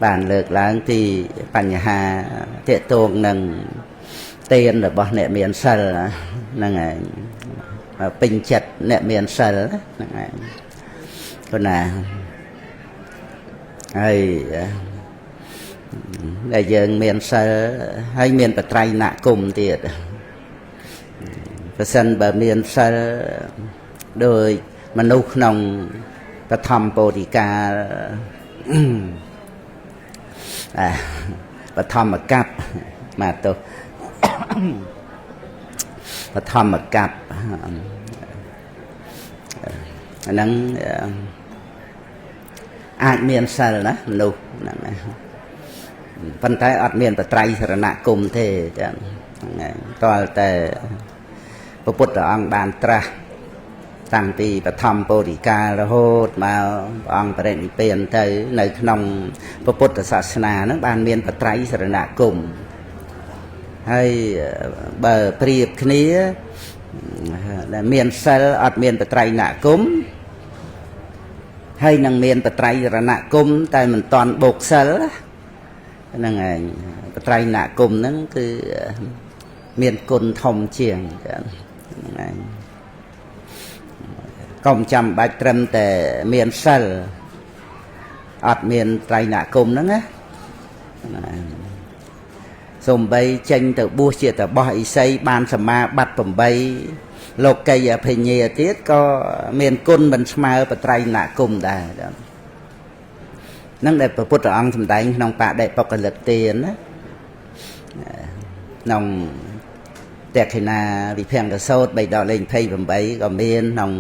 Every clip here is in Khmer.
បានលើកឡើងពីបញ្ហាទាក់ទងនឹងទានរបស់អ្នកមានសិលហ្នឹងឯងពេញចិត្តអ្នកមានសិលហ្នឹងឯងគណាហើយដែលយើងមានសិលហើយមានបត្រៃណគមទៀតប្រសិនបើមានសិលដោយមនុស្សក្នុងបឋមពោធិកាលអាបឋមកັບមកទៅបឋមកັບអាហ្នឹងអាចមានសិលណាមនុស្សហ្នឹងប៉ុន្តែអត់មានបត្រៃសរណគមទេចាហ្នឹងតើតែព្រះពុទ្ធអង្គបានត្រាស់តាំងពីបឋមពោធិកាលរហូតមកព្រះអង្គបរិនិព្វានទៅនៅក្នុងព្រះពុទ្ធសាសនាហ្នឹងបានមានបត្រៃសរណគមហើយបើប្រៀបគ្នាដែលមានសិលអត់មានបត្រៃណគមហើយនឹងមានបត្រៃរណគមតែមិនតាន់បូកសិលហ្នឹងឯងបត្រៃណគមហ្នឹងគឺមានគុណធំជាងហ្នឹងឯងកុំចាំបាច់ត្រឹមតែមានសិលអត់មានត្រៃណគមហ្នឹងណាសំបីចេញទៅបួសជាតបោះឥសីបានសមាបត្តិ8លោកីយភិញ្ញាទៀតក៏មានគុណមិនស្មើបត្រៃណគមដែរនឹងដែលព្រះពុទ្ធអង្គសម្ដែងក្នុងបដិបុគ្គលិកទានណាក្នុងតេខិណាវិភង្គសោត3ដកលេខ28ក៏មានក្នុង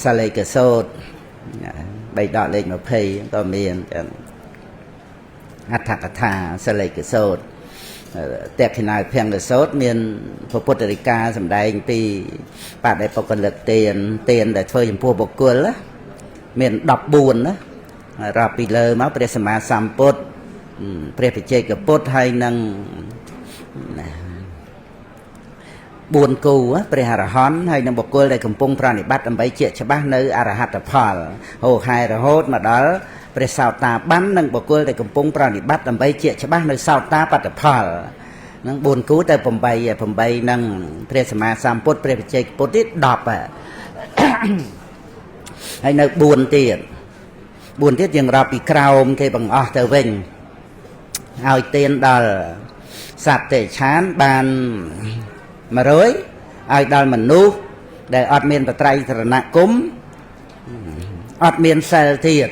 សាលេកសោត3ដកលេខ20ក៏មានអត្ថកថាសាលេកសោតតេខិណាវិភង្គសោតមានព្រះពុទ្ធរិកាសម្ដែងពីបដិបុគ្គលិកទានទានដែលធ្វើចំពោះបុគ្គលមាន14ណារាប់ពីលើមកព្រះសម្មាសម្ពុទ្ធព្រះបច្ចេកពុទ្ធហើយនឹង4គូព្រះអរហន្តហើយនឹងបុគ្គលដែលកំពុងប្រណិប័តដើម្បីជាច្បាស់នៅអរហត្តផលហូហែរហូតមកដល់ព្រះសោតាបាននិងបុគ្គលដែលកំពុងប្រណិប័តដើម្បីជាច្បាស់នៅសោតាបត្តផលនឹង4គូទៅ8 8នឹងព្រះសម្មាសម្ពុទ្ធព្រះបច្ចេកពុទ្ធទៀត10ហើយនៅ4ទៀត4ទៀតយើងរាប់ពីក្រោមគេបង្អស់ទៅវិញឲ្យទានដល់សត្វតិឆានបាន100ឲ្យដល់មនុស្សដែលអត់មានបត្រៃសរណគមអត់មានសិលទៀត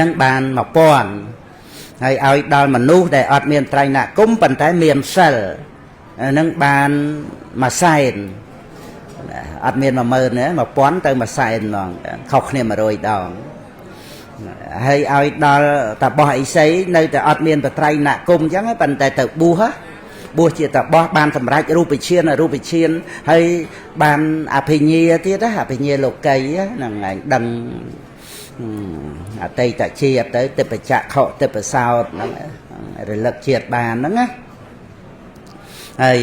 នឹងបាន1000ហើយឲ្យដល់មនុស្សដែលអត់មានត្រៃណគមប៉ុន្តែមានសិលនឹងបាន1សែនអត់មាន10000ទេ1000ទៅ1សែនហ្មងខុសគ្នា100ដងហើយឲ្យដល់តបោះឥសីនៅតែអត់មានបត្រៃណគមអញ្ចឹងប៉ុន្តែទៅបួសបួសជាតបោះបានសម្រេចរូបឈានអរូបឈានហើយបានអភិញ្ញាទៀតណាអភិញ្ញាលោកីហ្នឹងឯងដឹងអតីតជាតិទៅទិបចក្ខុទិបសោតហ្នឹងរលឹកជាតិបានហ្នឹងណាហើយ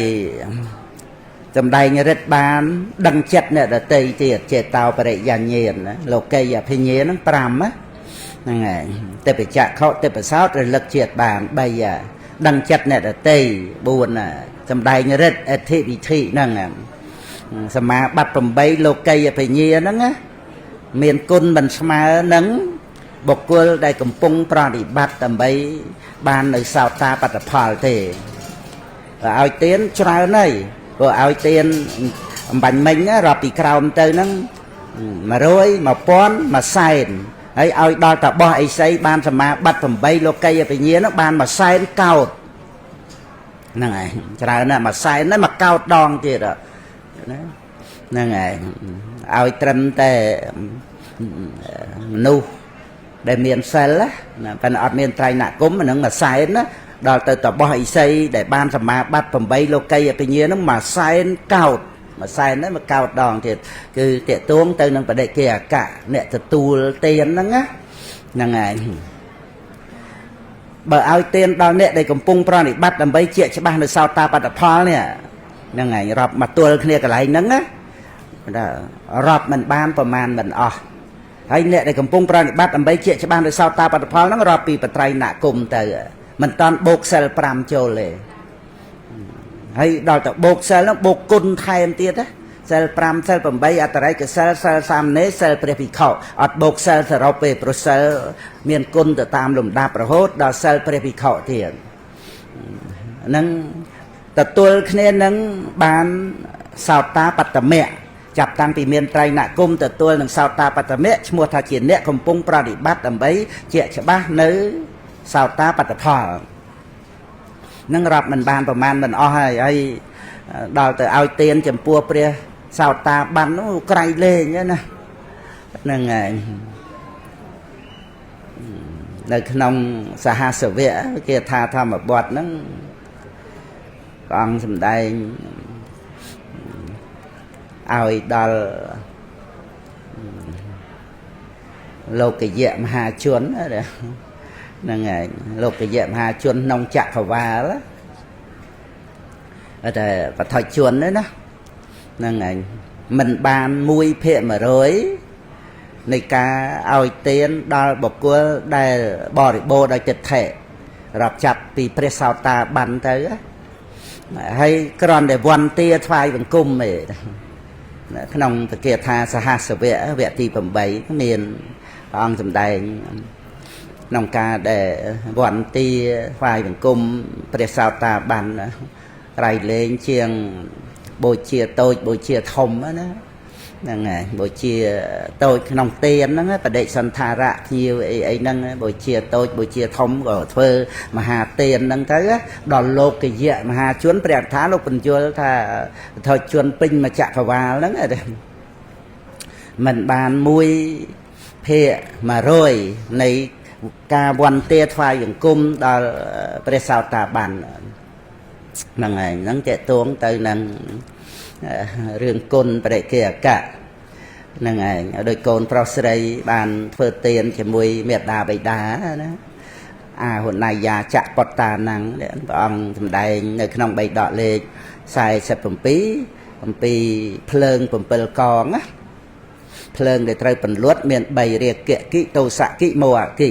សម្ដែងរិទ្ធបានដឹងចិត្តអ្នកដតីទៀតចេតោបរិយញ្ញាណលោកីអភិញ្ញាហ្នឹង5ណាហ្នឹងហើយទិបចក្ខុទិបសោតរលឹកជាតិបាន3ដឹងចិត្តអ្នកដតី4សម្ដែងរិទ្ធអធិវិធិហ្នឹងសមាបត្តិ8លោកីអភិញ្ញាហ្នឹងណាមានគុណមិនស្មើនឹងបុគ្គលដែលកំពុងប្រតិបត្តិដើម្បីបាននៅសោតាបត្តផលទេបើឲ្យទានច្រើនហើយព្រោះឲ្យទានអំបញ្ញមិញរាប់ពីក្រោមទៅហ្នឹង100 1000 1សែនហើយឲ្យដល់តបោះអិសីបានសមាបត្តិ8លោកីអភិញ្ញាហ្នឹងបាន1សែនកោតហ្នឹងឯងច្រើនណាស់1សែនហ្នឹង1កោតដងទៀតណាហ្នឹងឯងឲ្យត្រឹមតែមនុស្សដែលមានសិលណាប៉ុន្តែអត់មានត្រៃណគមហ្នឹង1សែនណាដល់ទៅតបោះអិសីដែលបានសមាបត្តិ8លោកីអភិញ្ញាហ្នឹង1សែនកោត1សែនហ្នឹង1កោតដងទៀតគឺតេតួងទៅនឹងបដិកិអកៈអ្នកទទួលទានហ្នឹងណាហ្នឹងឯងបើឲ្យទានដល់អ្នកដែលកំពុងប្រណិប័តដើម្បីជាច្បាស់នៅសោតាបត្តផលនេះហ្នឹងឯងរាប់មកទល់គ្នាកន្លែងហ្នឹងណារាប់មិនបានប្រមាណមិនអស់ ហើយអ្នកដែលកំពុងប្រតិបត្តិដើម្បីជាច្បាស់ដោយសោតាបត្តផលហ្នឹងរាប់ពីបត្រៃណគមទៅមិនតាន់បូកសិល5ចូលទេហើយដល់ទៅបូកសិលហ្នឹងបូកគុណថែមទៀតណាសិល5សិល8អត្តរិកសិលសិលសាមណេរសិលព្រះភិក្ខុអត់បូកសិលសរុបទេព្រោះសិលមានគុណទៅតាមលំដាប់រហូតដល់សិលព្រះភិក្ខុទៀតហ្នឹងទទួលគ្នានឹងបានសោតាបត្តមៈចាប់តាំងពីមានត្រៃណគមទទួលនឹងសោតាបត្តមៈឈ្មោះថាជាអ្នកកំពុងប្រតិបត្តិដើម្បីជាច្បាស់នៅសោតាបត្តផលនឹងរាប់មិនបានប្រមាណមិនអស់ហើយហើយដល់ទៅឲ្យទានចំពោះព្រះសោតាបាននោះក្រៃលែងណាហ្នឹងហើយនៅក្នុងសហសវៈគេថាធម្មបទហ្នឹងព្រះអង្គសម្ដែងឲ្យដល់លោកយៈមហាជនហ្នឹងហើយលោកយៈមហាជនក្នុងចក្រវាលតែបឋជនណាហ្នឹងហើយមិនបាន1/100នៃការឲ្យទានដល់បុគ្គលដែលបរិបូរដោយទិដ្ឋិរាប់ចាប់ពីព្រះសោតាបានទៅហើយគ្រាន់តែវន្តាថ្វាយបង្គំទេក្នុងពគាថាសហសវៈវគ្គទី8មានព្រះអង្គសម្ដែងក្នុងការដែលវន្តាថ្វាយបង្គំព្រះសោតាបានក្រៃលែងជាងបូជាតូចបូជាធំណាហ្នឹងហើយបូជាតូចក្នុងទានហ្នឹងបដិសន្ធារៈភ្ញៀវអីអីហ្នឹងបូជាតូចបូជាធំក៏ធ្វើមហាទានហ្នឹងទៅដល់លោកយៈមហាជនព្រះអដ្ឋាលោកបញ្យល់ថាធជនពេញមចក្រវាលហ្នឹងមិនបាន1/100នៃការវន្តាថ្វាយបង្គំដល់ព្រះសោតាបានហ្នឹងហើយហ្នឹងតេតួងទៅនឹងរឿងគុណបរិកិយកៈហ្នឹងឯងដោយកូនប្រុសស្រីបានធ្វើទានជាមួយមេដាបិតាណាអាហុណយាចៈបត្តានੰព្រះអង្គសម្ដែងនៅក្នុងបៃដកលេខ47អំពីភ្លើង7កងណាភ្លើងដែលត្រូវពន្លត់មាន3រាគៈគិទោសៈគិមោហគិ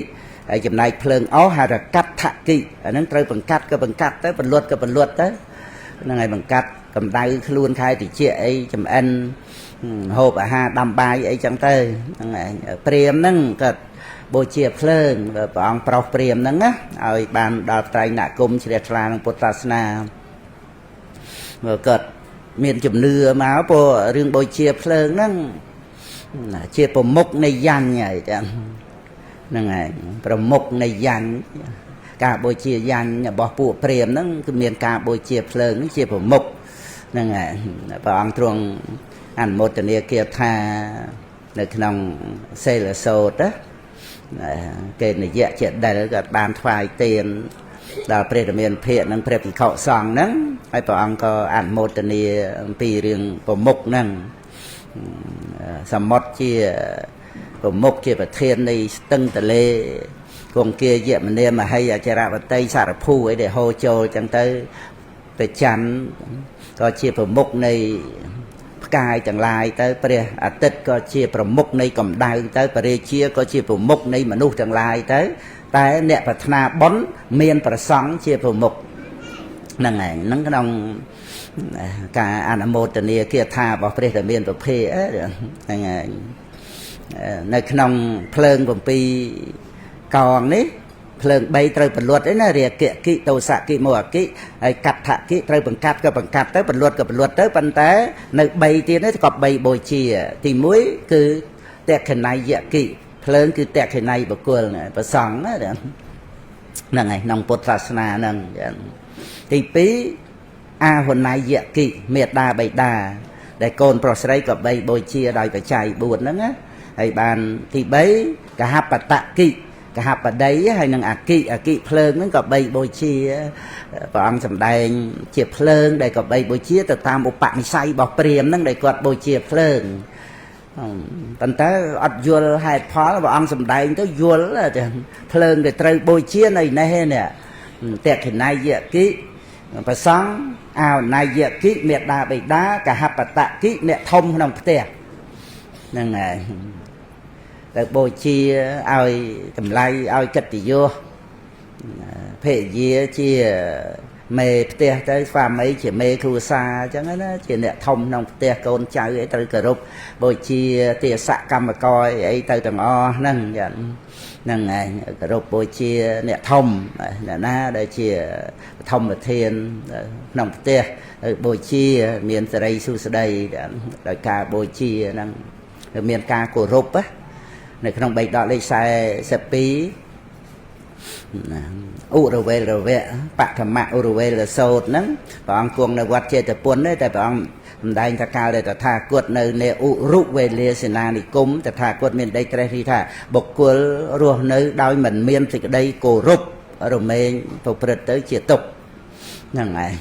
ហើយចំណែកភ្លើងអស់ហៅថាកដ្ឋគិអាហ្នឹងត្រូវបង្កាត់ក៏បង្កាត់ទៅពន្លត់ក៏ពន្លត់ទៅហ្នឹងហើយបង្កាត់កម្ដៅខ្លួនខែតិចអីចំអិនហូបអាហារដាំបាយអីចឹងទៅហ្នឹងឯងព្រាមហ្នឹងក៏បូជាភ្លើងព្រះអង្គប្រោសព្រាមហ្នឹងណាឲ្យបានដល់ត្រៃណគមជ្រះថ្លាក្នុងពុទ្ធសាសនាគាត់មានជំនឿមកព្រោះរឿងបូជាភ្លើងហ្នឹងជាប្រមុខនៃយញ្ញហើយចឹងហ្នឹងឯងប្រមុខនៃយញ្ញការបូជាយញ្ញរបស់ពួកព្រាមហ្នឹងគឺមានការបូជាភ្លើងហ្នឹងជាប្រមុខហ្នឹងហើយព្រះអង្គទ្រង់អនុមោទនាគាថានៅក្នុងសិលសូត្រណាគេនយៈជាដិលក៏បានថ្វាយទានដល់ព្រះរាមាភិនិងព្រះភិក្ខុសង្ឃហ្នឹងហើយព្រះអង្គក៏អនុមោទនាអំពីរឿងប្រមុខហ្នឹងសមុទ្រជាប្រមុខជាប្រធាននៃស្ទឹងទលេគង្គាយមនាមហីអចរវតីសារភូអីដែលហូរចូលចឹងទៅព្រះច័ន្ទក៏ជាប្រមុខនៃផ្កាយទាំងឡាយទៅព្រះអាទិត្យក៏ជាប្រមុខនៃកម្ដៅទៅព្រះរាជាក៏ជាប្រមុខនៃមនុស្សទាំងឡាយទៅតែអ្នកប្រាថ្នាបុណ្យមានប្រសង់ជាប្រមុខហ្នឹងឯងហ្នឹងក្នុងការអនុមោទនាគាថារបស់ព្រះរាមាប្រភេហ្នឹងឯងនៅក្នុងភ្លើង7កងនេះភ្លើង3ត្រូវពន្លត់អីណារាគៈគិទោសៈគិមោហគិហើយកដ្ឋគិត្រូវបង្កាត់ក៏បង្កាត់ទៅពន្លត់ក៏ពន្លត់ទៅប៉ុន្តែនៅ3ទៀតនេះក៏3បូជាទី1គឺតក្ខណយគិភ្លើងគឺតក្ខណយបុគ្គលប្រសង់ហ្នឹងហើយក្នុងពុទ្ធសាសនាហ្នឹងទី2អាហុណយគិមេដាបិតាដែលកូនប្រុសស្រីក៏3បូជាដោយបច្ច័យ4ហ្នឹងណាហើយបានទី3កហបតគិកហបតីហើយនឹងអគិអគិភ្លើងហ្នឹងក៏បីបូជាព្រះអង្គសម្ដែងជាភ្លើងដែលក៏បីបូជាទៅតាមឧបនិស្ស័យរបស់ព្រាមហ្នឹងដែលគាត់បូជាភ្លើងប៉ុន្តែអត់យល់ហេតុផលព្រះអង្គសម្ដែងទៅយល់ភ្លើងដែលត្រូវបូជានៅនេះឯនេះតក្ខណយគិប្រសង់អោណយគិមេដាបិតាកហបតគិអ្នកធំក្នុងផ្ទះហ្នឹងហើយ ទៅបូជាឲ្យតម្លៃឲ្យកិត្តិយសភរិយាជាមេផ្ទះទៅស្វាមីជាមេគ្រួសារអញ្ចឹងណាជាអ្នកធំក្នុងផ្ទះកូនចៅអីត្រូវគោរពបូជាទាសកម្មករអីទៅទាំងអស់ហ្នឹងហ្នឹងឯងគោរពបូជាអ្នកធំអ្នកណាដែលជាធម្មធានក្នុងផ្ទះបូជាមានសិរីសួស្តីដោយការបូជាហ្នឹងមានការគោរពនៅក្នុងបៃដកលេខ42ឧរវេលរវៈបឋមឧរវេលសោតហ្នឹងព្រះអង្គគង់នៅវត្តចេតពុនទេតែព្រះអង្គសម្ដែងថាកាលដែលតថាគតនៅនៃឧរុវេលាសេនានិគមតថាគតមានដីត្រេះនេះថាបុគ្គលរស់នៅដោយមិនមានសេចក្តីគោរពរមែងប្រព្រឹត្តទៅជាទុក្ខហ្នឹងឯង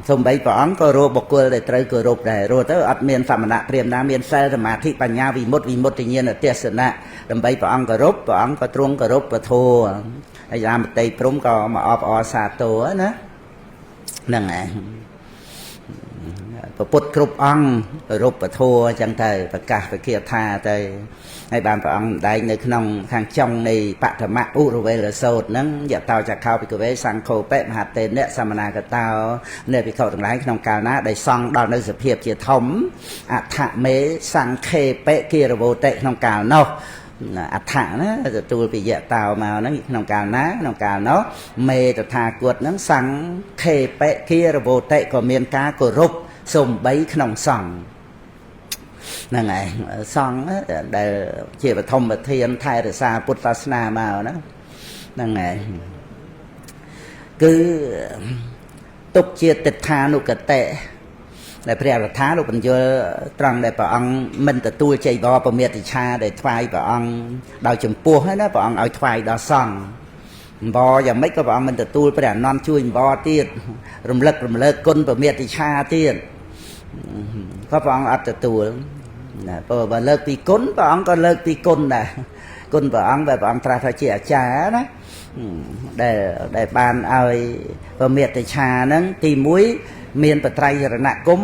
សំបីព្រះអង្គក៏រកបុគ្គលដែលត្រូវគោរពដែររស់ទៅអត់មានសមណៈព្រាហ្មណ៍ណាមានសិលសមាធិបញ្ញាវិមុតវិមុតញ្ញាណទស្សនៈដើម្បីព្រះអង្គគោរពព្រះអង្គក៏ទ្រង់គោរពពធហើយតាមមតិព្រំក៏មកអបអរសាទរណាហ្នឹងឯងពពុទ្ធគ្រប់អង្គគោរពពធអញ្ចឹងទៅប្រកាសវិគាថាទៅហើយបានព្រះអង្គម្ដែងនៅក្នុងខាងចុងនៃបឋមឧរវេលសោតហ្នឹងយតោចខោភិក្ខវេសង្ឃោបិមហតេនៈសមនាកតោនៃភិក្ខុទាំងឡាយក្នុងកាលណាដែលសង្ឃដល់នៅសភាពជាធំអដ្ឋមេសង្ខេបិគិរវោតិក្នុងកាលនោះអដ្ឋៈណាទទួលពីយតោមកហ្នឹងក្នុងកាលណាក្នុងកាលនោះមេតថាគតហ្នឹងសង្ខេបិគិរវោតិក៏មានការគោរពសំបីក្នុងសង្ឃហ្នឹងឯងសង្ឃដែលជាបឋមធានថែរក្សាពុទ្ធសាសនាមកណាហ្នឹងឯងគឺទុកជាទិដ្ឋានុគតិដែលព្រះរដ្ឋាលោកបញ្យលត្រង់ដែលព្រះអង្គមិនទទួលចីវរពមេតិឆាដែលថ្វាយព្រះអង្គដោយចំពោះហើយណាព្រះអង្គឲ្យថ្វាយដល់សង្ឃអម្បយ៉ាងម៉េចក៏ព្រះអង្គមិនទទួលព្រះអនន្តជួយអម្បទៀតរំលឹករំលើកគុណពមេតិឆាទៀតក៏ព្រះអង្គអត់ទទួលណាព្រោះបើលើកពីគុណព្រះអង្គក៏លើកពីគុណដែរគុណព្រះអង្គដែលព្រះអង្គត្រាស់ថាជាអាចារ្យណាដែលបានឲ្យពមេតិឆាហ្នឹងទី1មានបត្រៃរណគម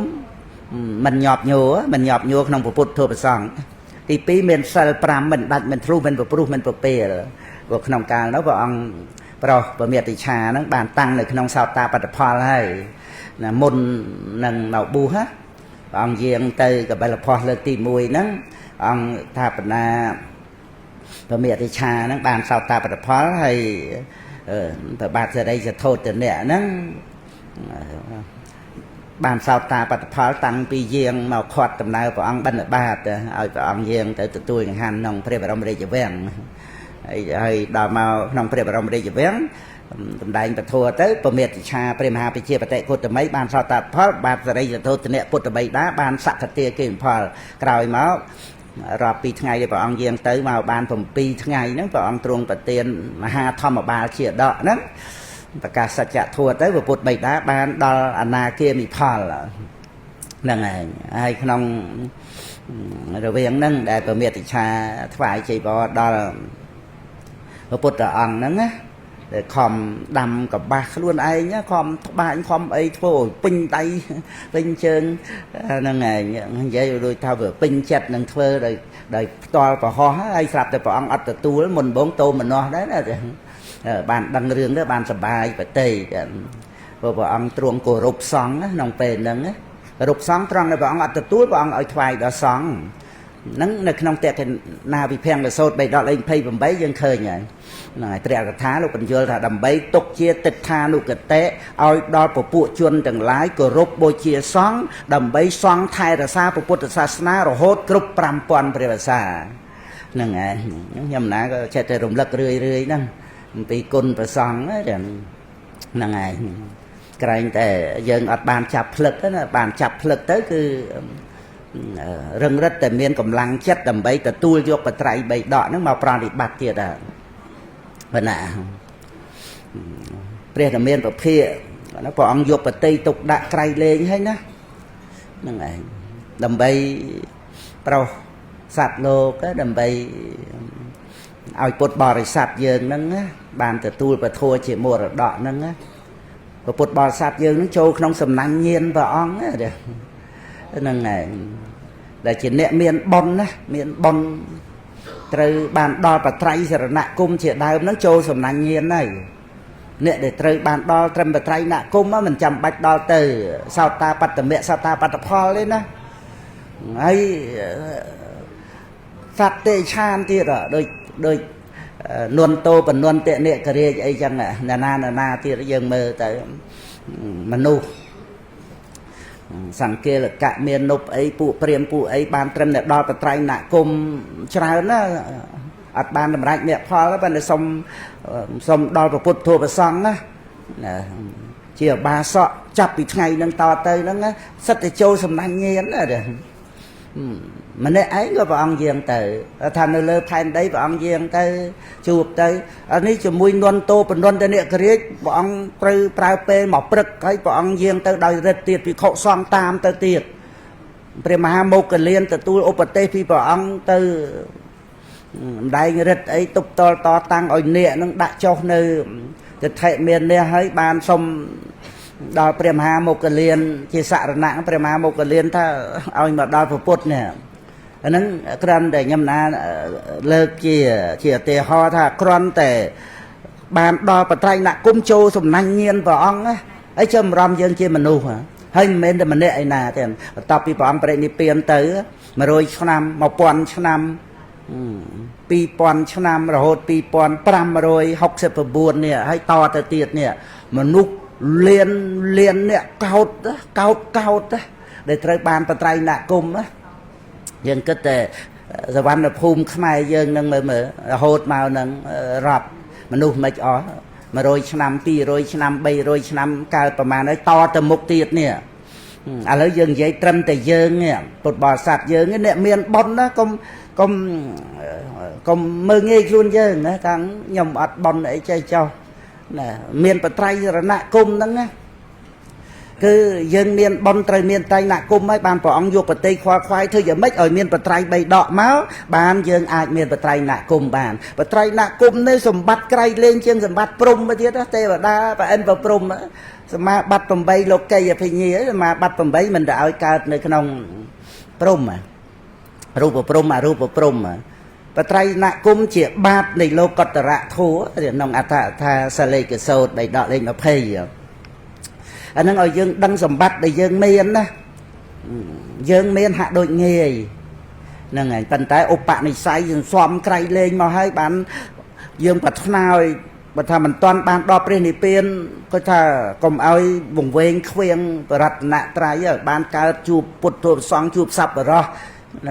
មិនញាប់ញ័រមិនញាប់ញ័រក្នុងពុទ្ធធម៌ប្រសង្ឃទី2មានសិល5មិនដាច់មិនធ្លុះមិនប្រព្រោះមិនប្រពេលព្រោះក្នុងកាលនោះព្រះអង្គប្រុសពមេតិឆាហ្នឹងបានតាំងនៅក្នុងសោតាបត្តផលហើយណាមុននឹងមកបួសណាព្រះអង្គយាងទៅកបិលផោះលើកទី1ហ្នឹងអង្គស្ថាបនាពមេតិឆាហ្នឹងបានសោតាបត្តផលហើយព្រះបាទសិរីសធោទនៈហ្នឹងបានសោតាបត្តផលតាំងពីយាងមកខាត់ដំណើរព្រះអង្គបិណ្ឌបាតឲ្យព្រះអង្គយាងទៅទទួលចង្ហាន់ក្នុងព្រះបរមរាជវាំងហើយដល់មកក្នុងព្រះបរមរាជវាំងសម្ដែងពធទៅពមេតិឆាព្រះមហាប្រជាបតិគតមីបានសោតាផលបាទសិរីសធោទនៈពុទ្ធបិតាបានសក្តិគេផលក្រោយមករាប់ពីថ្ងៃដែលព្រះអង្គយាងទៅមកបាន7ថ្ងៃហ្នឹងព្រះអង្គទ្រង់ប្រទានមហាធម្មបាលជាដកហ្នឹងប្រកាសសច្ចធម៌ទៅពុទ្ធបិតាបានដល់អនាគាមិផលហ្នឹងឯងហើយក្នុងរវាងហ្នឹងដែលពមេតិឆាថ្វាយចីវរដល់ព្រះពុទ្ធអង្គហ្នឹងណាដែលខំដាំកបាសខ្លួនឯងខំត្បាញខំអីធ្វើឲ្យពេញដៃពេញជើងហ្នឹងឯងនិយាយដូចថាវាពេញចិត្តនឹងធ្វើដោយផ្ទាល់ប្រហោះហើយស្រាប់តែព្រះអង្គអត់ទទួលមុនបងតោមនោះដែរណាបានដឹងរឿងទៅបានសប្បាយបតីព្រោះព្រះអង្គទ្រង់គោរពសង្ឃក្នុងពេលហ្នឹងគោរពសង្ឃត្រង់ដែលព្រះអង្គអត់ទទួលព្រះអង្គឲ្យថ្វាយដល់សង្ឃហ្នឹងនៅក្នុងតេកណាវិភាំងសោត3ដល់លេខ28យើងឃើញហើយហ្នឹងហើយព្រះកថាលោកបញ្យល់ថាដើម្បីទុកជាទិដ្ឋានុគតិឲ្យដល់ពពួកជនទាំងឡាយគោរពបូជាសង្ឃដើម្បីសង្ឃថែរក្សាពុទ្ធសាសនារហូតគ្រប់5000ព្រះវស្សាហ្នឹងឯងខ្ញុំណាក៏ចេះតែរំលឹករឿយរឿយហ្នឹងអំពីគុណព្រះសង្ឃហ្នឹងឯងក្រែងតែយើងអត់បានចាប់ផ្លឹកណាបានចាប់ផ្លឹកទៅគឺរឹងរិតតែមានកម្លាំងចិត្តដើម្បីទទួលយកបត្រៃបីដកហ្នឹងមកប្រតិបត្តិទៀតដែរប៉ុណ្ណាព្រះរាមាពភាណាព្រះអង្គយកបតីទុកដាក់ក្រៃលែងហើយណាហ្នឹងឯងដើម្បីប្រោសសត្វលោកដើម្បីឲ្យពុទ្ធបរិស័ទយើងហ្នឹងបានទទួលពធជាមរតកហ្នឹងណាពុទ្ធបរិស័ទយើងហ្នឹងចូលក្នុងសំណាញ់ញាណព្រះអង្គហ្នឹងឯង ដែលជាអ្នកមានបុណ្យណាមានបុណ្យត្រូវបានដល់បត្រៃសរណគមជាដើមហ្នឹងចូលសំណាញ់ញាណហើយអ្នកដែលត្រូវបានដល់ត្រឹមបត្រៃណគមមិនចាំបាច់ដល់ទៅសោតាបត្តមៈសោតាបត្តផលទេណាហើយសត្វទេឆានទៀតដូចដូចនន្ទោបនន្តនិករាជអីចឹងណាណាណាទៀតយើងមើលទៅមនុស្សសង្កេលកៈមាននប់អីពួកព្រាមពួកអីបានត្រឹមតែដល់បត្រៃណគមច្រើនណាអត់បានសម្រេចមគ្គផលប៉ុន្តែសុំដល់ព្រះពុទ្ធធម៌ប្រសង្ឃណាជាបាសកចាប់ពីថ្ងៃហ្នឹងតទៅហ្នឹងសិតតែចូលសំណាញ់ញាណណាម្នាក់ឯងក៏ព្រះអង្គយាងទៅថានៅលើផែនដីព្រះអង្គយាងទៅជួបទៅអានេះជាមួយនន្ទោបនន្តនិករាជព្រះអង្គត្រូវប្រើពេលមកព្រឹកហើយព្រះអង្គយាងទៅដោយរិទ្ធទៀតភិក្ខុសង្ឃតាមទៅទៀតព្រះមហាមោគលានទទួលឧបទេសពីព្រះអង្គទៅម្ដែងរិទ្ធអីទប់តលតតាំងឲ្យនាគនឹងដាក់ចុះនៅទិដ្ឋិមាននេះហើយបានសុំដល់ព្រះមហាមោគលានជាសរណៈព្រះមហាមោគលានថាឲ្យមកដល់ព្រះពុទ្ធនេះអាហ្នឹងគ្រាន់តែខ្ញុំណាលើកជាឧទាហរណ៍ថាគ្រាន់តែបានដល់បត្រៃណគមចូលសំណាញ់ញាណព្រះអង្គណាហើយចំរំយើងជាមនុស្សហើយមិនមែនតែម្នាក់ឯណាទេបន្ទាប់ពីព្រះអង្គបរិនិព្វានទៅ100ឆ្នាំ1000ឆ្នាំ2000ឆ្នាំរហូត2569នេះហើយតទៅទៀតនេះមនុស្សលានលានអ្នកកោតកោតកោតដែលត្រូវបានបត្រៃណគមណាយើងគិតតែសវណ្ណភូមិខ្មែរយើងនឹងមើលមើលរហូតមកនឹងរាប់មនុស្សមិនអស់100ឆ្នាំ200ឆ្នាំ300ឆ្នាំកើតប្រមាណហើយតទៅមុខទៀតនេះឥឡូវយើងនិយាយត្រឹមតែយើងនេះពុទ្ធបរិស័ទយើងអ្នកមានបុណ្យណាកុំកុំកុំមើលងាយខ្លួនយើងណាថាខ្ញុំអត់បុណ្យអីចេះចោះណាមានបត្រៃរណគមហ្នឹងណាគឺយើងមានបុណ្យត្រូវមានត្រៃណគមហើយបានព្រះអង្គយកបតិខ្វល់ខ្វាយធ្វើយ៉ាងម៉េចឲ្យមានបត្រៃបីដកមកបានយើងអាចមានបត្រៃណគមបានបត្រៃណគមនេះសម្បត្តិក្រៃលែងជាងសម្បត្តិព្រំទៅទៀតទេវតាប្រអិនប្រព្រំសមាបត្តិ8លោកីអភិញ្ញាសមាបត្តិ8មិនទៅឲ្យកើតនៅក្នុងព្រំរូបព្រំអរូបព្រំបត្រៃណគមជាបាបនៃលោកតរៈធัวក្នុងអដ្ឋថាសលេកសោតបីដកលេខ20អាហ្នឹងឲ្យយើងដឹងសម្បត្តិដែលយើងមានណាយើងមានហាក់ដូចងាយហ្នឹងហើយប៉ុន្តែឧបនិស្ស័យសន្សំក្រៃលែងមកហើយបានយើងប្រាថ្នាឲ្យបើថាមិនទាន់បានដល់ព្រះនិព្វានគាត់ថាកុំឲ្យវង្វេងខ្វៀងបរតនត្រ័យឲ្យបានកើតជួបពុទ្ធប្រសង្ឃជួបសប្បុរស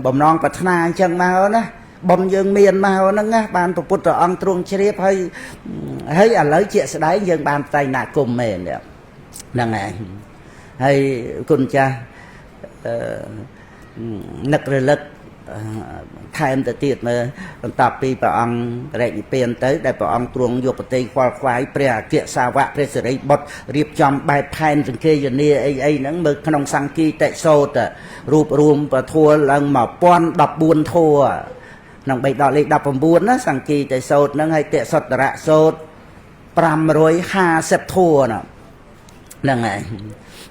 បំណងប្រាថ្នាអញ្ចឹងមកណាបុណ្យយើងមានមកហ្នឹងណាបានព្រះពុទ្ធអង្គទ្រង់ជ្រាបហើយហើយឥឡូវជាក់ស្ដែងយើងបានតៃណគមមែនហ្នឹងហើយហើយគុណចាស់នឹករលឹកថែមទៅទៀតមើលបន្ទាប់ពីព្រះអង្គរែកនិព្វានទៅដែលព្រះអង្គទ្រង់យកបតិខ្វល់ខ្វាយព្រះអគ្គសាវកព្រះសិរីបុត្ររៀបចំបែបផែនសង្កេយនាអីអីហ្នឹងមើលក្នុងសង្គីតិសោតរូបរួមពធัวឡើង1014ធัวក្នុងបីដកលេខ19ណាសង្គីតិសោតហ្នឹងហើយតិសុត្តរៈសោត550ធัวណាហ្នឹងហើយ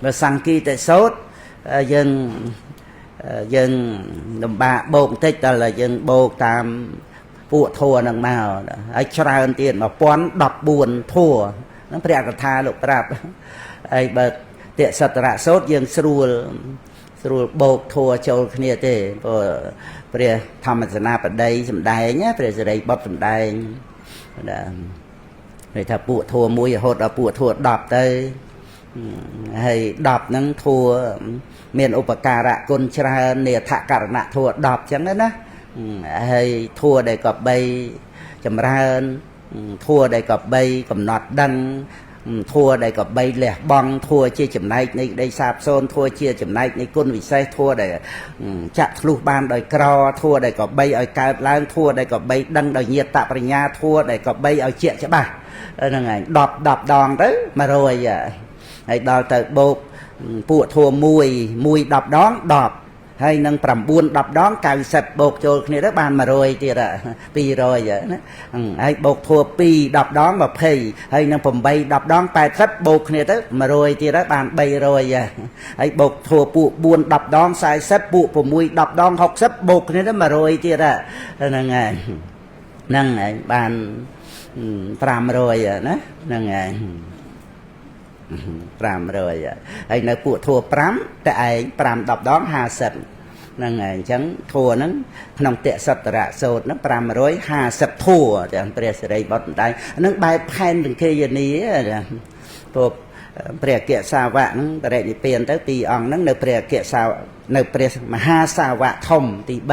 បើសង្គីតិសោតយើងយើងលំបាកបោកបន្តិចតើយើងបោកតាមពួកធัวហ្នឹងមកហើយច្រើនទៀត1014ធัวហ្នឹងព្រះកថាលោកប្រាប់ហើយបើតិសត្តរៈសោតយើងស្រួលស្រួលបោកធัวចូលគ្នាទេព្រោះព្រះធម្មសេនាបតីសំដែងព្រះសិរីបុត្រសំដែងណាន័យថាពួកធัวមួយរហូតដល់ពួកធัว10ទៅហើយ10ហ្នឹងធัวមានឧបការៈគុណច្រើននេថករណធัว10ចឹងណាហើយធัวដែលក៏បីចម្រើនធัวដែលក៏បីកំណត់ដឹងធัวដែលក៏បីលះបង់ធัวជាចំណែកនៃក្តីសាបសូន្យធัวជាចំណែកនៃគុណវិសេសធัวដែលចាក់ធ្លុះបានដោយក្រធัวដែលក៏បីឲ្យកើតឡើងធัวដែលក៏បីដឹងដោយញាតបញ្ញាធัวដែលក៏បីឲ្យជាក់ច្បាស់ហ្នឹងហើយ10 10ដងទៅ100ហើយដល់ទៅបូកពួកធัว1 1 10ដង10 ហើយនឹង9 10ដង90បូកចូលគ្នាទៅបាន100ទៀត200ណាហើយបូកធัว2 10ដង20ហើយនឹង8 10ដង80បូកគ្នាទៅ100ទៀតហើយបាន300ហើយបូកធัวពួក4 10ដង40ពួក6 10ដង60បូកគ្នាទៅ100ទៀតហ្នឹងហើយហ្នឹងហើយបាន500ណាហ្នឹងហើយ500ហើយនៅពួកធัว5តែឯង5 10ដង50ហ្នឹងហើយអញ្ចឹងធัวហ្នឹងក្នុងតសតរៈសោតហ្នឹង550ធัวទាំងព្រះសិរីបុត្រម្ដាយហ្នឹងបែបផែនសង្ឃេយនីព្រោះព្រះអគ្គសាវកហ្នឹងបរិនិព្វានទៅពីរអង្គហ្នឹងនៅព្រះអគ្គសាវនៅព្រះមហាសាវកធំទី3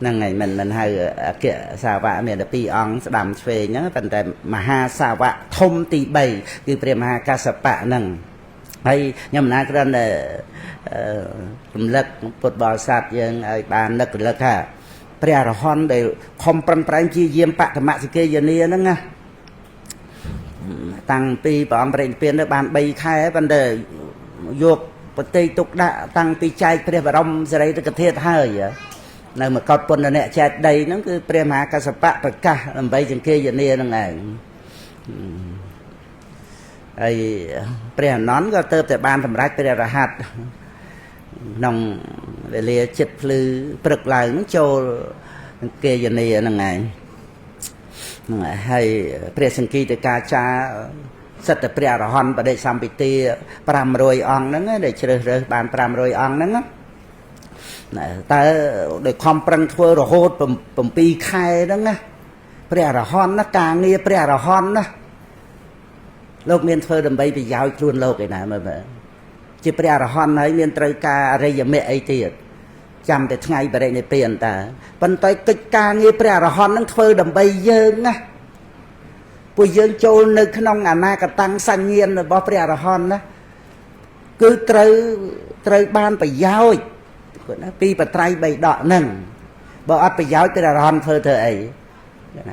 ហ្នឹងហើយមិនហៅអគ្គសាវកមានតែពីរអង្គស្ដាំឆ្វេងហ្នឹងប៉ុន្តែមហាសាវកធំទី3គឺព្រះមហាកស្សបៈហ្នឹងហើយខ្ញុំណាគ្រាន់តែរំលឹកពុទ្ធបរិស័ទយើងឲ្យបាននឹករលឹកថាព្រះអរហន្តដែលខំប្រឹងប្រែងជាយាមបតមសិគេយនាហ្នឹងណាតាំងពីព្រះអង្គបរិនិព្វានទៅបាន3ខែប៉ុន្តែយកប្រតិទុកដាក់តាំងពីចែកព្រះបរមសារីរិកធាតុហើយនៅមកុដពន្ធនៈចែកដីហ្នឹងគឺព្រះមហាកស្សបៈប្រកាសដើម្បីចង្គេយនាហ្នឹងឯងហើយព្រះអនន្តក៏ទៅតែបានសម្រេចព្រះរហ័តក្នុងវេលាចិត្តភ្លឺព្រឹកឡើងចូលគេយនាហ្នឹងឯងហើយព្រះសង្គីតកាចាសិទ្ធិព្រះអរហន្តបដិសម្ពិទា500អង្គហ្នឹងដែលជ្រើសរើសបាន500អង្គហ្នឹងណាតើដោយខំប្រឹងធ្វើរហូត7ខែហ្នឹងណាព្រះអរហន្តណាការងារព្រះអរហន្តណាលោកមានធ្វើដើម្បីប្រយោជន៍ខ្លួនលោកឯណាមើលជាព្រះអរហន្តហើយមានត្រូវការអរិយមគ្គអីទៀតចាំតែថ្ងៃបរិនិព្វានតាប៉ុន្តែកិច្ចការងារព្រះអរហន្តនឹងធ្វើដើម្បីយើងណាពួកយើងចូលនៅក្នុងអនាគតាំងសញ្ញាណរបស់ព្រះអរហន្តណាគឺត្រូវបានប្រយោជន៍ណាពីបត្រៃបីដកហ្នឹងបើអត់ប្រយោជន៍ព្រះអរហន្តធ្វើអី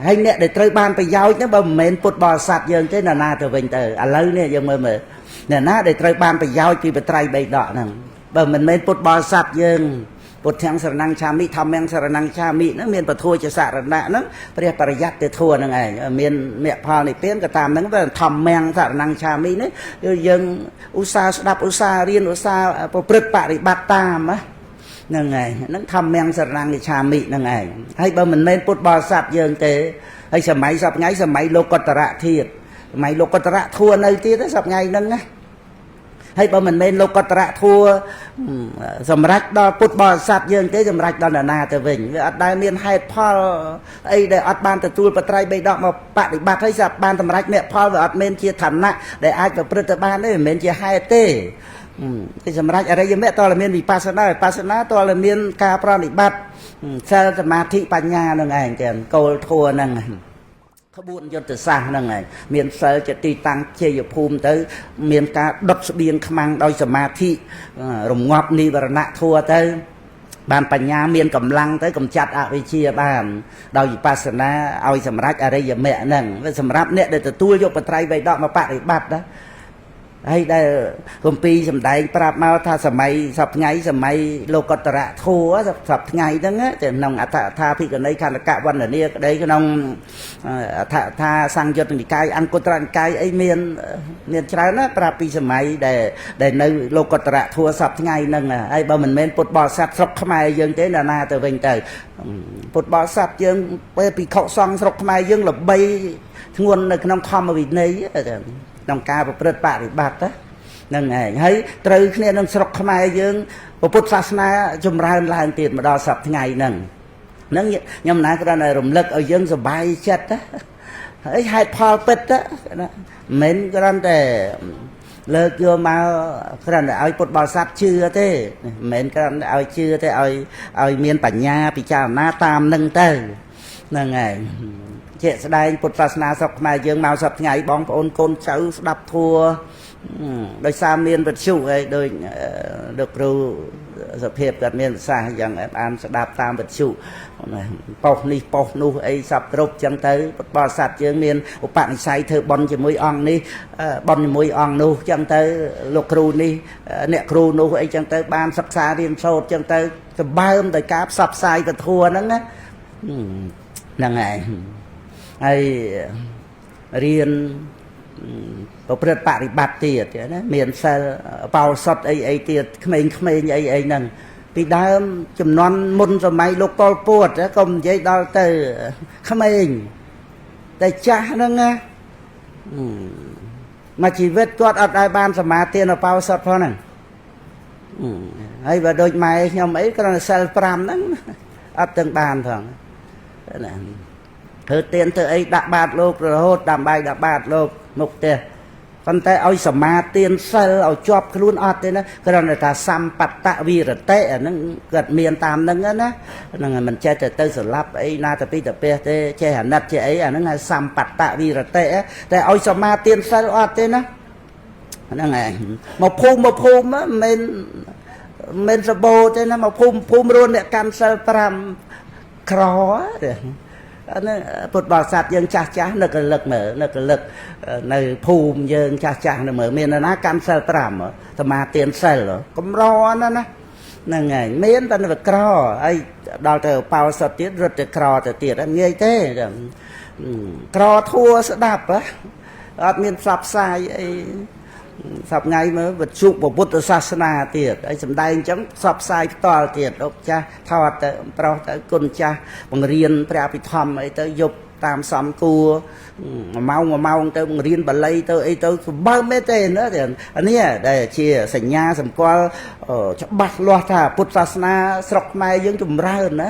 ហើយអ្នកដែលត្រូវបានប្រយោជន៍ហ្នឹងបើមិនមែនពុទ្ធបរិស័ទយើងទេណាណាទៅវិញទៅឥឡូវនេះយើងមើលមើលអ្នកណាដែលត្រូវបានប្រយោជន៍ពីបត្រៃបីដកហ្នឹងបើមិនមែនពុទ្ធបរិស័ទយើងពុទ្ធាំងសរណង្ឆាមិធម្មំសរណង្ឆាមិហ្នឹងមានពធជាសរណៈហ្នឹងព្រះបរិយត្តិធម៌ហ្នឹងឯងមានមគ្គផលនិព្វានក៏តាមហ្នឹងធម្មំសរណង្ឆាមិនេះយើងឧស្សាហ៍ស្ដាប់ឧស្សាហ៍រៀនឧស្សាហ៍ប្រព្រឹត្តបរិបត្តិតាមណាហ្នឹងឯងហ្នឹងធម្មំសរណង្ឆាមិហ្នឹងឯងហើយបើមិនមែនពុទ្ធបរិស័ទយើងទេហើយសម័យសប្ងៃសម័យលោកតរៈធាតុសម័យលោកតរៈធัวនៅទៀតសប្ងៃហ្នឹងណាហើយបើមិនមែនលោកតរៈធัวសម្រាប់ដល់ពុទ្ធបរិស័ទយើងទេសម្រាប់ដល់នរណាទៅវិញវាអត់ដែលមានហេតុផលអីដែលអត់បានទទួលបត្រៃបីដកមកបដិបត្តិហើយស្រាប់បានសម្រេចមគ្គផលវាអត់មានជាឋានៈដែលអាចប្រព្រឹត្តទៅបានទេមិនមែនជាហេតុទេគេសម្រាប់អរិយមគ្គតើមានវិបស្សនាវិបស្សនាតើមានការប្រណិបត្តិសិលសមាធិបញ្ញានឹងឯងចឹងគោលធัวហ្នឹងក្បួនយុទ្ធសាស្ត្រហ្នឹងឯងមានសិលជាទីតាំងជ័យភូមិទៅមានការដុតស្បៀងខ្មាំងដោយសមាធិរងាប់និវរណៈធัวទៅបានបញ្ញាមានកម្លាំងទៅកម្ចាត់អវិជ្ជាបានដោយវិបស្សនាឲ្យសម្រេចអរិយមគ្គហ្នឹងសម្រាប់អ្នកដែលទទួលយកបត្រៃបិដកមកបរិបត្តិណាហើយដែលគម្ពីរសម្ដែងប្រាប់មកថាសម័យសប្ថ្ងៃសម័យលោកតរៈធัวសប្ថ្ងៃហ្នឹងទៅក្នុងអដ្ឋថាភិក្ខុនីខណ្ឌកវណ្ណនាក្តីក្នុងអដ្ឋថាសង្យុត្តនិកាយអង្គុត្រនិកាយអីមានច្រើនណាប្រាប់ពីសម័យដែលនៅលោកតរៈធัวសប្ថ្ងៃហ្នឹងហើយបើមិនមែនពុទ្ធបរិស័ទស្រុកខ្មែរយើងទេណាណាទៅវិញទៅពុទ្ធបរិស័ទយើងពេលភិក្ខុសង្ឃស្រុកខ្មែរយើងល្បីធ្ងន់នៅក្នុងធម្មវិន័យក្នុងការប្រព្រឹត្តបរិបត្តិហ្នឹងឯងហើយត្រូវគ្នានឹងស្រុកខ្មែរយើងពុទ្ធសាសនាចម្រើនឡើងទៀតមកដល់សប្តាហ៍ថ្ងៃហ្នឹងហ្នឹងខ្ញុំណាគ្រាន់តែរំលឹកឲ្យយើងសប្បាយចិត្តណាហើយហេតុផលពិតណាមិនមែនគ្រាន់តែលើកយកមកគ្រាន់តែឲ្យពុទ្ធបរិស័ទជឿទេមិនមែនគ្រាន់តែឲ្យជឿទេឲ្យមានបញ្ញាពិចារណាតាមនឹងទៅហ្នឹងឯងជាក់ស្ដែងពុទ្ធសាសនាស្រុកខ្មែរយើងមកសប្តាហ៍ថ្ងៃបងប្អូនកូនចៅស្ដាប់ធัวដោយសារមានវិទ្យុហើយដោយលោកគ្រូ សភាពគាត់មានប្រសាសន៍យ៉ាងបានស្ដាប់តាមវិទ្យុប៉ុស្នេះប៉ុស្នោះអីសពគ្រប់ចឹងទៅពុទ្ធបរិស័ទយើងមានឧបនិស្ស័យធ្វើបុណ្យជាមួយអង្គនេះបុណ្យជាមួយអង្គនោះចឹងទៅលោកគ្រូនេះអ្នកគ្រូនោះអីចឹងទៅបានសិក្សារៀនសូត្រចឹងទៅសម្បើមដោយការផ្សព្វផ្សាយពធហ្នឹងណាហ្នឹងហើយហើយរៀនប្រព្រឹត្តបរិបត្តិទៀតណាមានសិលបោសុតអីអីទៀតក្មេងៗអីអីហ្នឹងពីដើមចំនួនមុនសម័យលោកប៉ុលពតកុំនិយាយដល់ទៅក្មេងតែចាស់ហ្នឹងណាមួយជីវិតគាត់អត់ឲ្យបានសមាទានបោសុតផងហ្នឹងហើយបើដូចម៉ែខ្ញុំអីគ្រាន់តែសិល5ហ្នឹងអត់ទាំងបានផងណាធ្វើទានធ្វើអីដាក់បាតលោករហូតដើម្បីដាក់បាតលោកមុខផ្ទះប៉ុន្តែឲ្យសមាទានសិលឲ្យជាប់ខ្លួនអត់ទេណាគ្រាន់តែថាសម្បត្តវិរតិអាហ្នឹងគាត់មានតាមហ្នឹងណាហ្នឹងមិនចេះតែទៅស្លាប់អីណាទៅពីទៅពះទេចេះអាណិតចេះអីអាហ្នឹងហៅសម្បត្តវិរតិតែឲ្យសមាទានសិលអត់ទេណាហ្នឹងឯងមកភូមិមិនមែនសបោទេណាមកភូមិរួនអ្នកកាន់សិល5ក្រទេអានេះពុទ្ធបរិស័ទយើងចាស់ចាស់នឹកលឹកមើលនឹកលឹកនៅភូមិយើងចាស់ចាស់នៅមើលមានណាកាន់សិល5សមាទានសិលកម្រណាស់ណាហ្នឹងហើយមានតែវាក្រហើយដល់ទៅបោសុតទៀតរត់ទៅក្រទៅទៀតអត់ងាយទេក្រធัวស្ដាប់អត់មានផ្សព្វផ្សាយអីសប្ងៃមើលវិទ្យុពុទ្ធសាសនាទៀតហើយសំដែងអញ្ចឹងផ្សព្វផ្សាយផ្ទាល់ទៀតលោកចាស់ថតទៅប្រុសទៅគុណចាស់បង្រៀនព្រះអភិធម្មអីទៅយប់តាមសំគួរមួយម៉ោងមួយម៉ោងទៅបង្រៀនបាលីទៅអីទៅសម្បើមមែនទេណានេះដែលជាសញ្ញាសម្គាល់ច្បាស់លាស់ថាពុទ្ធសាសនាស្រុកខ្មែរយើងចម្រើនណា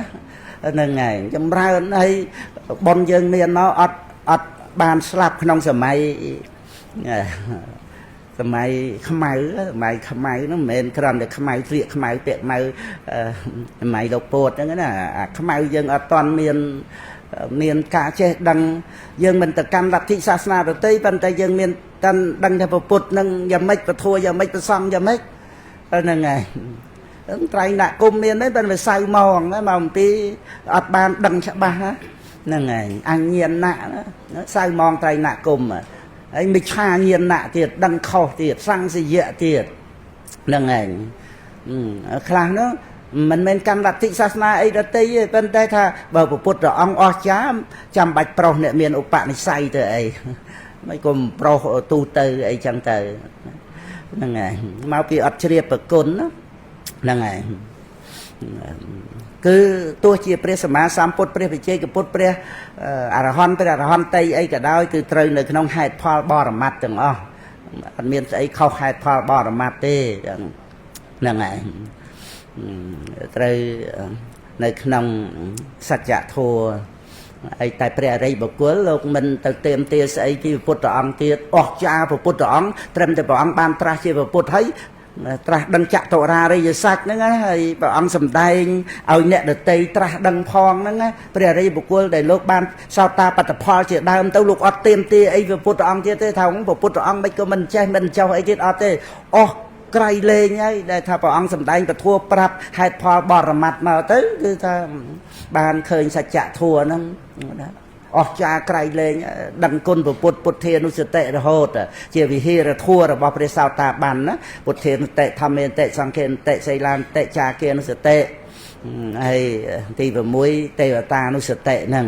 ហ្នឹងហើយចម្រើនហើយបុណ្យយើងមានមកអត់បានស្លាប់ក្នុងសម័យខ្មៅសម័យខ្មៅហ្នឹងមិនមែនគ្រាន់តែខ្មៅត្រៀកខ្មៅពាក់ខ្មៅសម័យលោកពតហ្នឹងណាអាខ្មៅយើងអត់ទាន់មានការចេះដឹងយើងមិនទៅកាន់លទ្ធិសាសនាដទៃប៉ុន្តែយើងមានតាន់ដឹងថាពុទ្ធហ្នឹងយ៉ាងម៉េចពធយ៉ាងម៉េចប្រសង់យ៉ាងម៉េចហ្នឹងហើយត្រៃណគុំមានទេប៉ុន្តែវាសៅម៉ងមកអំពីអត់បានដឹងច្បាស់ហ្នឹងហើយអញ្ញាណៈសៅម៉ងត្រៃណគុំហើយមិឆាញាណៈទៀតដឹងខុសទៀតសង្សយៈទៀតហ្នឹងឯងខ្លះនោះមិនមែនកាន់លទ្ធិសាសនាអីដទៃទេប៉ុន្តែថាបើពុទ្ធអង្គអស្ចារ្យចាំបាច់ប្រុសអ្នកមានឧបនិស្ស័យទៅអីមិនកុំប្រុសទូទៅអីចឹងទៅហ្នឹងឯងមកពីអត់ជ្រាបប្រគុណហ្នឹងឯងគឺទោះជាព្រះសម្មាសម្ពុទ្ធព្រះវិជ័យកពុទ្ធព្រះអរហន្តព្រះអរហន្តតីអីក៏ដោយគឺត្រូវនៅក្នុងហេតុផលបរមត្តទាំងអស់អត់មានស្អីខុសហេតុផលបរមត្តទេហ្នឹងឯងត្រូវនៅក្នុងសច្ចធម៌អីតែព្រះអរិយបុគ្គលលោកមិនទៅเตรียมទាស្អីពីពុទ្ធអង្គទៀតអស្ចារ្យពុទ្ធអង្គត្រឹមតែព្រះអង្គបានត្រាស់ជាពុទ្ធហើយត្រាស់ដឹងចតុរារិយសច្ចហ្នឹងណាហើយព្រះអង្គសម្ដែងឲ្យអ្នកដទៃត្រាស់ដឹងផងហ្នឹងណាព្រះអរិយបុគ្គលដែលលោកបានសោតាបត្តផលជាដើមទៅលោកអត់ទៀមទាអីពុទ្ធអង្គទៀតទេថាពុទ្ធអង្គមិនក៏មិនចេះមិនចោះអីទៀតអត់ទេអស់ក្រៃលែងហើយដែលថាព្រះអង្គសម្ដែងពធប្រាប់ហេតុផលបរមត្តមកទៅគឺថាបានឃើញសច្ចធម៌ហ្នឹងណាអស្ចារ្យក្រៃលែងដឹងគុណពុទ្ធពុទ្ធានុសតិរហូតជាវិហារធម៌របស់ព្រះសោតាបានណាពុទ្ធានុតិធម្មានុតិសង្ឃានុតិសីលានុតិចាគានុសតិហើយទី6ទេវតានុសតិហ្នឹង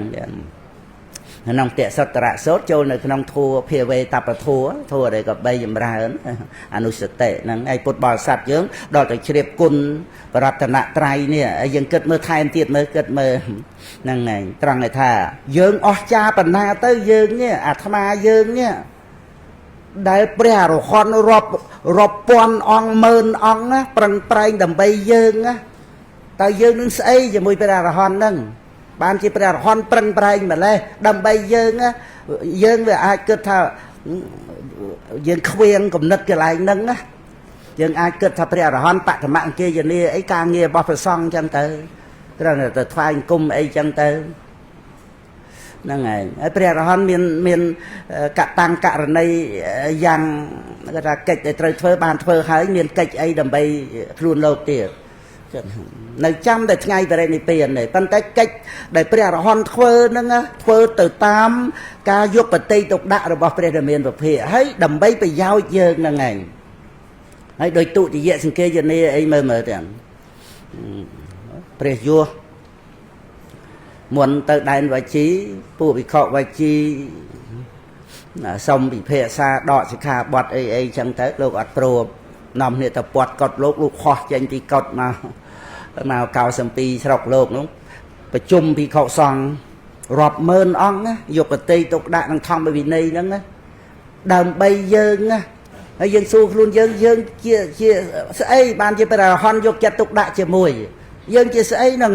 ក្នុងតសតរៈសូត្រចូលនៅក្នុងធัวភាវេតបធัวធัวដែលក៏បីចម្រើនអនុសតិហ្នឹងឯពុទ្ធបរិស័ទយើងដល់តែជ្រាបគុណបរតនត្រ័យនេះយើងគិតមើលថែមទៀតមើលគិតមើលហ្នឹងឯងត្រង់ឯថាយើងអស្ចារ្យបណ្ណាទៅយើងនេះអាត្មាយើងនេះដែលព្រះអរហន្តរាប់ពាន់អង្គម៉ឺនអង្គណាប្រឹងប្រែងដើម្បីយើងណាតើយើងនឹងស្អីជាមួយព្រះអរហន្តហ្នឹងបានជាព្រះអរហន្តប្រឹងប្រែងម្លេះដើម្បីយើងណាយើងវាអាចគិតថាយើងខ្វៀងគំនិតកន្លែងហ្នឹងណាយើងអាចគិតថាព្រះអរហន្តបឋមអង្គយានាអីការងាររបស់ព្រះសង្ឃចឹងទៅគ្រាន់តែទៅថ្វាយអង្គមអីចឹងទៅហ្នឹងឯងហើយព្រះអរហន្តមានកតាំងករណីយ៉ាងគេថាកិច្ចដែលត្រូវធ្វើបានធ្វើហើយមានកិច្ចអីដើម្បីខ្លួនលោកទៀត នៅចាំតែថ្ងៃបរិនិព្វានទេប៉ុន្តែកិច្ចដែលព្រះអរហន្តធ្វើហ្នឹងធ្វើទៅតាមការយកបតិទុកដាក់របស់ព្រះរាមាពភាហើយដើម្បីប្រយោជន៍យើងហ្នឹងឯងហើយដោយទុតិយសង្កេយនាអីមើលមើលទាំងព្រះយោមុនទៅដែនវជីពួកវិខវជីសុំពិភាក្សាដកសិក្ខាបទអីអីចឹងទៅលោកអត់ព្រមនាំគ្នាទៅពាត់កត់លោកលោកខោះចេញពីកត់មកមក92ស្រុកលោកនោះប្រជុំភិក្ខុសង្ឃរាប់ម៉ឺនអង្គណាយកបតិទុកដាក់នឹងធម្មវិន័យហ្នឹងណាដើម្បីយើងណាហើយយើងសួរខ្លួនយើងយើងជាជាស្អីបានជាព្រះអរហន្តយកចិត្តទុកដាក់ជាមួយយើងជាស្អីហ្នឹង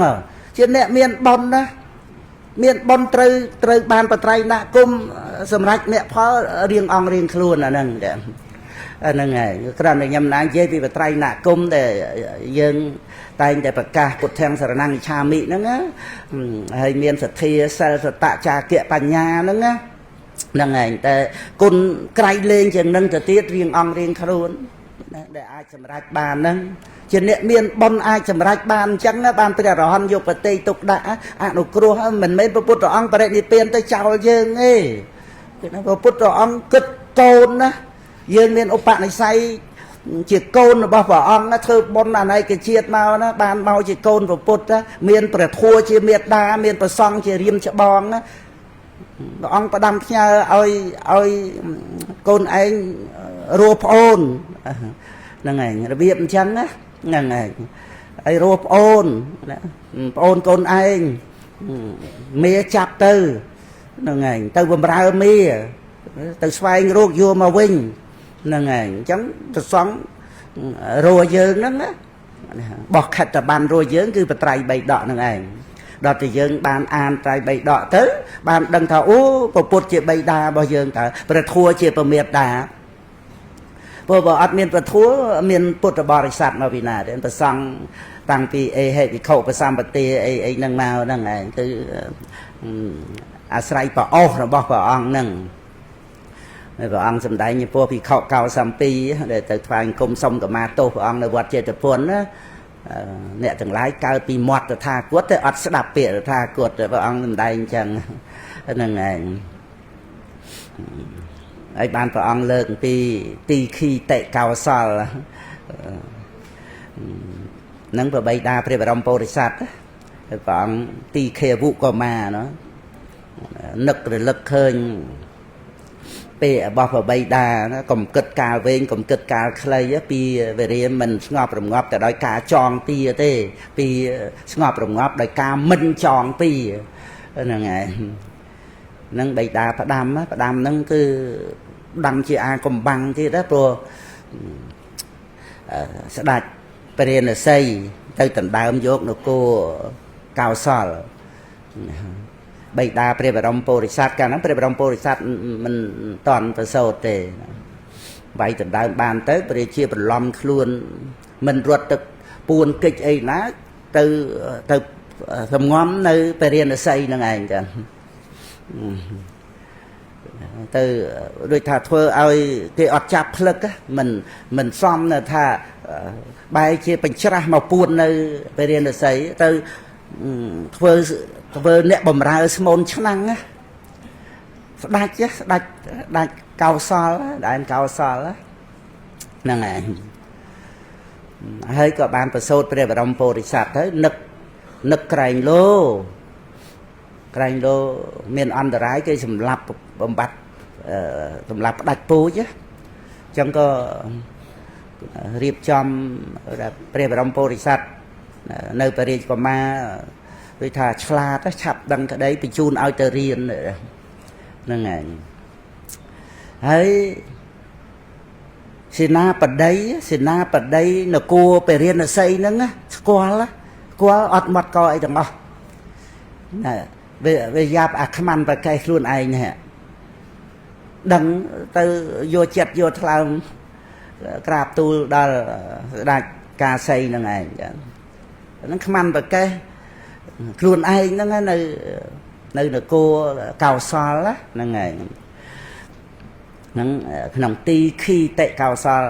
ជាអ្នកមានបុណ្យណាមានបុណ្យត្រូវត្រូវបានបត្រៃណគុំសម្រាប់អ្នកផលរៀងអង្គរៀងខ្លួនអាហ្នឹងហ្នឹងហើយគ្រាន់តែខ្ញុំណានិយាយពីបត្រៃណគុំដែលយើងតែងតែប្រកាសពុទ្ធាំសរណង្ឆាមិហ្នឹងណាហើយមានសទ្ធាសិលសតចាគៈបញ្ញាហ្នឹងណាហ្នឹងឯងតែគុណក្រៃលែងជាងនឹងទៅទៀតរៀងអង្គរៀងខ្លួនដែលអាចសម្រេចបានហ្នឹងជាអ្នកមានបុណ្យអាចសម្រេចបានអញ្ចឹងបានព្រះអរហន្តយកបតិទុកដាក់អនុគ្រោះមិនមែនព្រះពុទ្ធអង្គបរិនិព្វានទៅចោលយើងទេគឺណាព្រះពុទ្ធអង្គគិតកូនណាយើងមានឧបនិស្ស័យជាកូនរបស់ព្រះអង្គណាធ្វើបុណ្យអនេកជាតិមកណាបានមកជាកូនព្រះពុទ្ធមានព្រះធម៌ជាមេត្តាមានព្រះសង្ឃជារៀមច្បងណាព្រះអង្គផ្ដាំផ្ញើឲ្យឲ្យកូនឯងរស់ប្អូនហ្នឹងឯងរបៀបអញ្ចឹងណាហ្នឹងឯងហើយរស់ប្អូនណាប្អូនកូនឯងមេចាប់ទៅហ្នឹងឯងទៅបំរើមេទៅស្វែងរកយកមកវិញហ្នឹងឯងអញ្ចឹងព្រះសង្ឃរស់យើងហ្នឹងណាបោះខិតបានរស់យើងគឺបត្រៃបីដកហ្នឹងឯងដល់តែយើងបានអានត្រៃបីដកទៅបានដឹងថាអូព្រះពុទ្ធជាបិតារបស់យើងតើព្រះធម៌ជាប្រមេតាព្រោះបើអត់មានព្រះធម៌មានពុទ្ធបរិស័ទមកពីណាទេព្រះសង្ឃតាំងពីអេហេវិខុប្រសម្បទាអីអីហ្នឹងមកហ្នឹងឯងគឺអាស្រ័យប្រអោសរបស់ព្រះអង្គហ្នឹងហើយព្រះអង្គសម្ដែងចំពោះភិក្ខុ92ដែលទៅថ្វាយអង្គមសុំកម្មាទោសព្រះអង្គនៅវត្តចេតពុនណាអ្នកទាំងឡាយកើតពីមាត់តថាគតតែអត់ស្ដាប់ពាក្យតថាគតព្រះអង្គសម្ដែងអញ្ចឹងហ្នឹងឯងហើយបានព្រះអង្គលើកពីទីខីតិកោសលនឹងប្របីតាព្រះបរមពុរិស័ទហើយព្រះអង្គទីខេវុកមាណានឹករលឹកឃើញពេលរបស់ប្របីតាណាកុំគិតកាលវែងកុំគិតកាលខ្លីពីវេរាមិនស្ងប់រងាប់តែដោយការចងទាទេពីស្ងប់រងាប់ដោយការមិនចងទាហ្នឹងឯងនឹងបៃតាផ្ដាំផ្ដាំហ្នឹងគឺដាំជាអាកំបាំងទៀតណាព្រោះស្ដេចព្រះរាណសីទៅដណ្ដើមយកនគរកោសលបិតាព្រះបរមពុរិស័ទកាលហ្នឹងព្រះបរមពុរិស័ទមិនតន់ប្រសូតទេវាយដណ្ដើមបានទៅព្រះជាបន្លំខ្លួនមិនរត់ទឹកពួនកិច្ចអីណាទៅទៅសំងំនៅព្រះរាណសីហ្នឹងឯងចឹងទៅដូចថាធ្វើឲ្យគេអត់ចាប់ផ្លឹកមិនសមថាបែរជាបញ្ច្រាស់មកពួននៅព្រះរាណសីទៅធ្វើធ្វើអ្នកបំរើស្មូនឆ្នាំងណាស្ដាច់ស្ដាច់ដាច់កោសលដែនកោសលហ្នឹងឯងហើយក៏បានប្រសូតព្រះបរមពុរិស័ទទៅនឹកនឹកក្រែងលោក្រែងលោមានអន្តរាយគេសម្លាប់បំបត្តិសម្លាប់ផ្ដាច់ពូជអញ្ចឹងក៏រៀបចំព្រះបរមពុរិស័ទនៅព្រះរាជកុមារដូចថាឆ្លាតឆាប់ដឹងក្តីបញ្ជូនឲ្យទៅរៀនហ្នឹងឯងហើយសេនាបតីសេនាបតីនគរព្រះរាណសីហ្នឹងស្គាល់ស្គាល់អត់មាត់កអីទាំងអស់ណាវាយ៉ាប់អាខ្មាន់ប្រកេះខ្លួនឯងនេះដឹងទៅយកចិត្តយកថ្លើមក្រាបទូលដល់ស្ដេចកាសីហ្នឹងឯងចឹងហ្នឹងខ្មាន់ប្រកេះខ្លួនឯងហ្នឹងនៅនៅនគរកោសលហ្នឹងឯងហ្នឹងក្នុងទីខីតិកោសល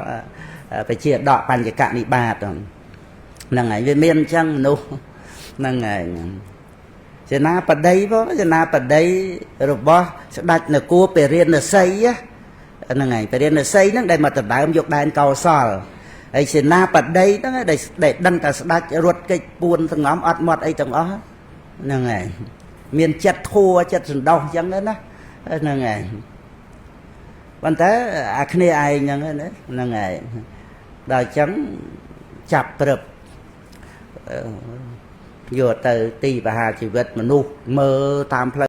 ពជាដកបញ្ញកនិបាត ហ្នឹងហើយវាមានអញ្ចឹងមនុស្សហ្នឹងហើយសេនាបតីផងសេនាបតីរបស់ស្ដេចនគរពារាណសីហ្នឹងហើយពារាណសីហ្នឹងដែលមកដដើមយកដែនកោសលហើយសេនាបតីហ្នឹងដែលដែលដឹងតែស្ដេចរត់គេចពួនសងំអត់មាត់អីទាំងអស់ហ្នឹងហើយមានចិត្តធัวចិត្តសន្តោសអញ្ចឹងណាហ្នឹងហើយប៉ុន្តែអាគ្នាឯងហ្នឹងណាហ្នឹងហើយដល់អញ្ចឹងចាប់ព្រឹបយកទៅទីបហាជីវិតមនុស្សមើលតាមផ្លូវ។